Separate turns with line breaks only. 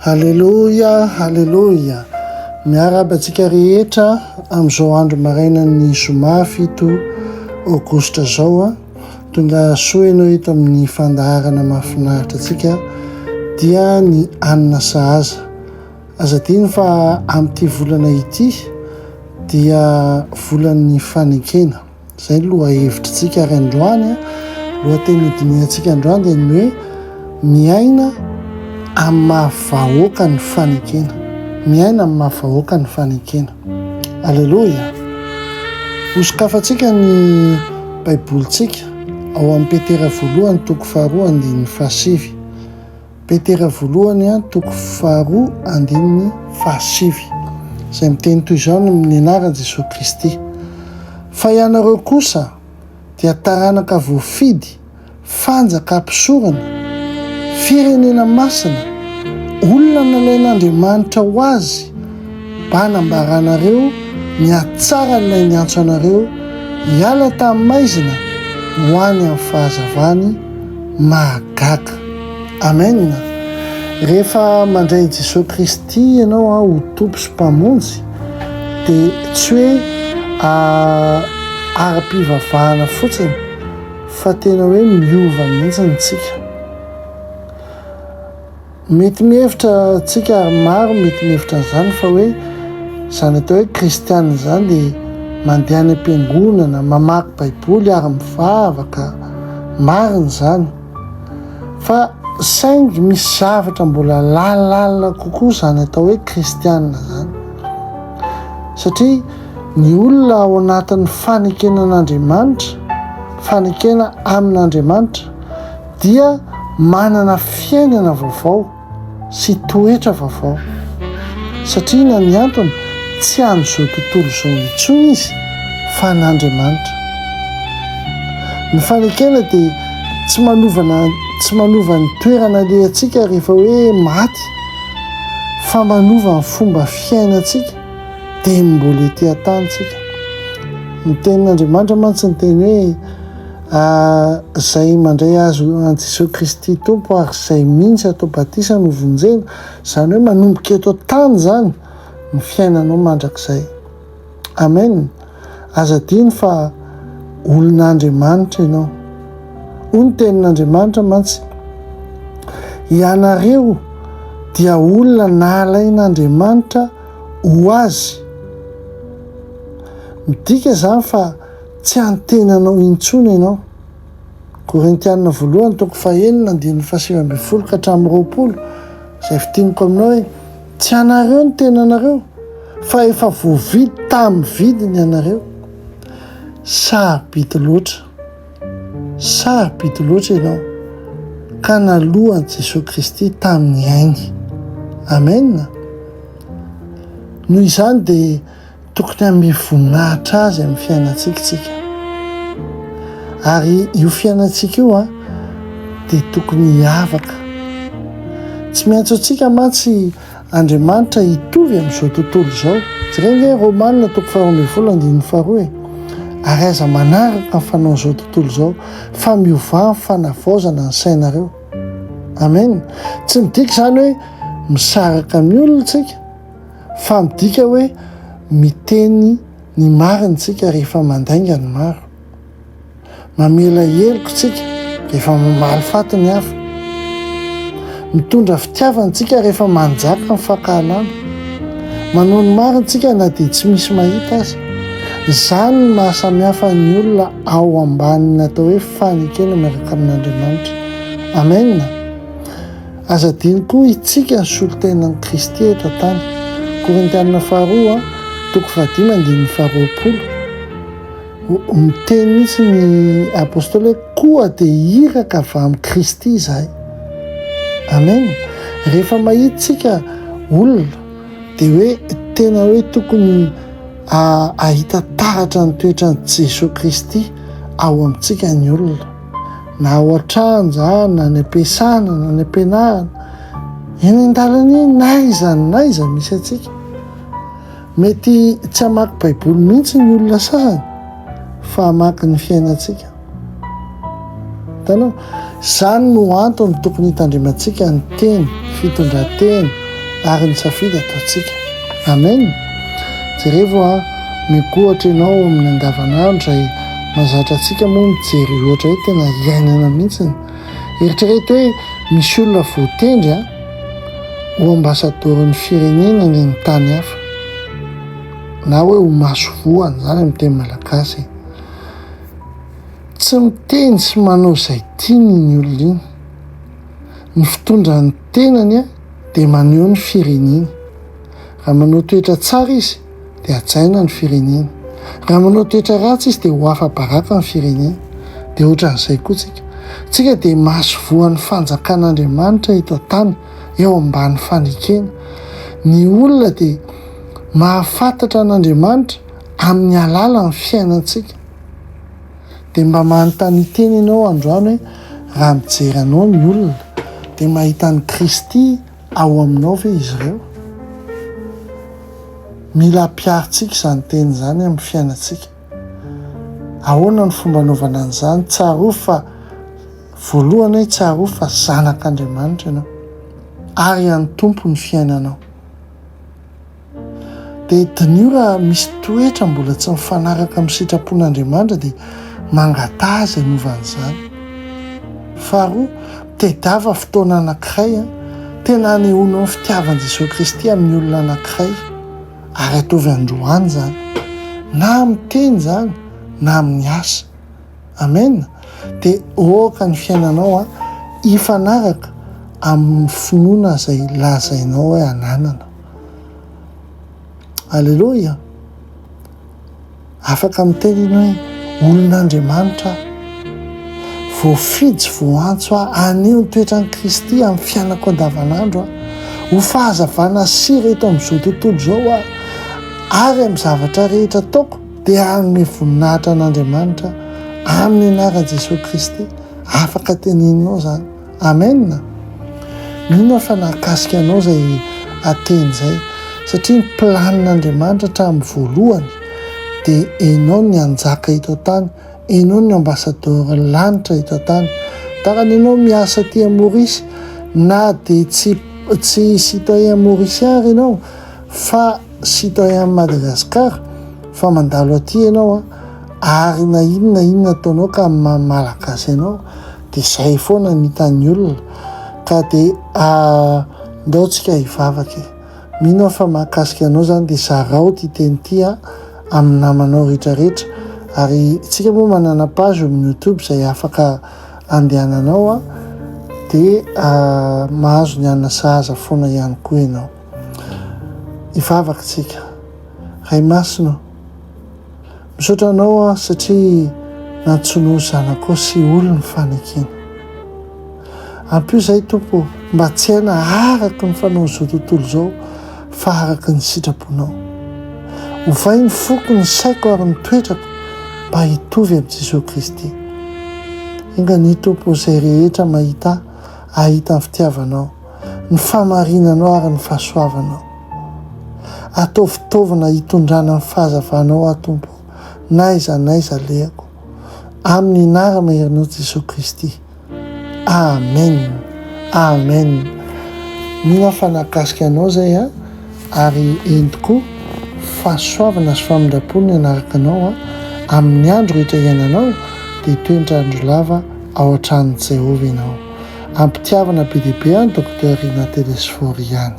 Haleloia, haleloia. Miarahaba antsika rehetra amin'izao andro marainan'ny zoma 7 aogositra izao. Tonga soa ianao eto amin'ny fandaharana mahafinaritra antsika dia ny anina sahaza. Aza adino fa amin'ity volana ity dia volan'ny fanekena. Izay ny lohahevitritsika ary androany, lohateny hodinihantsika androany dia ny hoe miaina amin'ny maha vahoaka ny fanekena. Miaina amin'ny maha vahoaka ny fanekena. Aleloia! Hosokafantsika ny Baibolintsika ao amin'ny Petera voalohany toko faharoa andininy fahasivy. Petera voalohany toko faharoa andininy fahasivy, izay miteny toy izao ny amin'ny anaran'i Jesoa Kristy, Fa ianareo kosa dia taranaka voafidy, fanjaka mpisorona, firenena masina, olona nalain'Andriamanitra ho Azy, mba hanambaranareo ny hatsaran'ilay niantso anareo hiala tamin'ny maizina ho any amin'ny fahazavany mahagaga. Amen! Rehefa mandray an'i Jesoa Kristy ianao ho Tompo sy Mpamonjy dia tsy hoe ara-pivavahana fotsiny fa tena hoe miova mihitsy ny tsika. Mety mihevitra tsika ary maro mety mihevitra an'izany fa hoe izany atao hoe kristiana izany dia mandeha any am-piangonana, mamaky baiboly ary mivavaka, marina izany. Fa saingy misy zavatra mbola lalina kokoa izany atao hoe kristiana izany. Satria ny olona ao anatin'ny fanekena an'Andriamanitra, fanekena amin'Andriamanitra, dia manana fiainana vaovao sy toetra vaovao. Satria inona ny antony? Tsy an'izao tontolo izao intsony izy fa an'Andriamanitra. Ny fanekena dia tsy manovana tsy manova ny toerana alehantsika rehefa hoe maty fa manova ny fomba fiainantsika dia ny mbola ety an-tany tsika. Ny tenin'Andriamanitra mantsy niteny hoe Izay mandray azy an'i Jesoa Kristy Tompo ary izay mino sy atao batisa no vonjena, izany hoe manomboka eto an-tany izany ny fiainanao mandrakizay. Amen. Aza adino fa olon'Andriamanitra ianao. Hoy ny tenin'Andriamanitra mantsy, Ianareo dia olona nalain'Andriamanitra ho azy. Midika izany fa Tsy antenanao intsony ianao. Korintiana voalohany toko fahenina andininy faha-19 ka hatramin'ny 20, izay fintiniko aminao hoe, Tsy anareo ny tenanareo, fa efa voavidy tamin'ny vidiny ianareo. Sarobidy loatra, sarobidy loatra ianao, ka naloan'i Jesoa Kristy tamin'ny ainy. Amen. Noho izany dia Tokony hanome voninahitra Azy amin'ny fiainantsika isika. Ary io fiainantsika io an, dia tokony hiavaka. Tsy miantso antsika mantsy Andriamanitra hitovy amin'izao tontolo izao. Jereo ange Romana toko faha-12 andininy faharoa e. Ary aza manaraka ny fanaon'izao tontolo izao, fa miovà amin'ny fanavaozana ny sainareo. Amen. Tsy midika izany hoe misaraka amin'ny olona isika. Fa midika hoe miteny ny marina isika rehefa mandainga ny maro. Mamela heloka isika rehefa mamaly faty ny hafa. Mitondra fitiavana isika rehefa manjaka ny fankahalana. Manao ny marina isika na dia tsy misy mahita aza. Izany no maha samihafa ny olona ao ambanin'ny atao hoe fanekena miaraka amin'Andriamanitra. Amen. Aza adino koa itsika ny solontenan'i Kristy eto an-tany. Korintiana faharoa, toko fahadimy andininy faharoapolo. Miteny mihitsy ny apostoly hoe koa dia iraka avy amin'i Kristy izahay. Amen. Rehefa mahita tsika olona dia hoe tena hoe tokony ahita taratra ny toetran'i Jesoa Kristy ao amintsika ny olona. Na ao an-trano izany, na any am-piasana, na any am-pianarana, eny an-dalana eny, na aiza na aiza misy antsika. Mety tsy hamaky Baiboly mihitsy ny olona sasany fa hamaky ny fiainantsika. Hitanao? Izany no antony tokony hitandremantsika ny teny, fitondran-tena. ary ny safidy ataontsika. Amen! Jerevo a, mikohatra ianao amin'ny andavanandro izay mahazatra antsika moa mijery ohatra hoe tena iainana mihitsiny. Eritrereto hoe misy olona voatendry a, ho ambasadaoron'ny firenena any amin'ny tany hafa. Na hoe ho masovohany izany amin'ny teny malagasy. Tsy miteny sy manao izay tiany iny olona iny. Ny fitondrany tenany dia maneho ny fireneny. Raha manao toetra tsara izy dia hajaina ny firenena. Raha manao toetra ratsy izy dia ho afa-baraka ny firenena. Dia ohatran'izay koa tsika. Tsika dia masovoan'ny fanjakan'Andriamanitra eto an-tany, eo ambany fanekena. Ny olona dia mahafantatra an'Andriamanitra amin'ny alalan'ny fiainantsika. Dia mba manontania tena ianao androany hoe raha mijery anao ny olona dia mahita an'i Kristy ao aminao ve izy ireo? Mila ampiharintsika izany teny izany amin'ny fiainantsika. Ahoana ny fomba anaovana an'izany? Tsarovy fa voalohany hoe tsarovy fa zanak'Andriamanitra ianao ary an'ny Tompo ny fiainanao. Dia diniho raha misy toetra mbola tsy mifanaraka amin'ny sitrapon'Andriamanitra dia mangataha Azy hanova an'izany. Faharoa, mitadiava fotoana anankiray tena hanehoanao ny fitiavan'i Jesoa Kristy amin'ny olona anankiray ary ataovy androany izany. Na amin'ny teny izany na amin'ny asa. Amen! Dia aoka ny fiainanao hifanaraka amin'ny finoana izay lazainao hoe ananana. Aleloia! Afaka miteny ianao hoe olon'Andriamanitra aho. Voafidy sy voantso aho haneho ny toetran'i Kristy amin'ny fiainako andavanandro aho. Ho fahazavana sira eto amin'izao tontolo izao aho. Ary amin'ny zavatra rehetra ataoko dia hanome voninahitra an'Andriamanitra amin'ny anaran'i Jesoa Kristy. Afaka teneninao izany. Amen! Mino aho fa nahakasika anao izay teny izay, satria ny planin'Andriamanitra hatramin'ny voalohany dia enao ny hanjaka eto an-tany, enao ny ambassadeur ny lanitra eto an-tany. Tahaka ny enao miasa aty à Maurice, na dia tsy tsy citoyen mauricien ary enao fa citoyen Madagascar fa mandalo aty enao ary na inona inona ataonao ka amin'ny maha malagasy anao Dia izay foana ny hitan'ny olona. Ka dia ndao tsika hivavaka e. Mino aho fa mahakasika anao izany dia zarao ity teny ity amin'ny namanao rehetra rehetra. Ary tsika moa manana page eo amin'ny youtube izay afaka andehananao dia mahazo ny hanina sahaza foana ihany koa ianao. Hivavaka tsika. Ray Masina ô. Misaotra anao aho satria nantsoinao zanakao sy olon'ny fanekena. Ampio izahay Tompo ô, mba tsy hiaina araka ny fanaon'izao tontolo izao fa araka ny sitraponao. Ovay ny foko, ny saiko ary ny toetrako mba hitovy amin'i Jesoa Kristy. Enga anie Tompo izay rehetra mahita ahy hahita ny fitiavanao, ny fahamarinanao ary ny fahasoavanao. Ataovy fitaovana hitondrana ny fahazavanao aho Tompo ô, n'aiza n'aiza alehako. Amin'ny anara-maherinao Jesoa Kristy. Amen! Amen! Mino aho fa nahakasika anao izay an, ary eny tokoa, fahasoavana sy famindram-po ny hanaraka anao an, amin'ny andro rehetra iainanao, dia hitoetra andro lava ao an-tranon'i Jehovah ianao. Am-pitiavana be dia be an, Docteur Rina Telesphore ihany.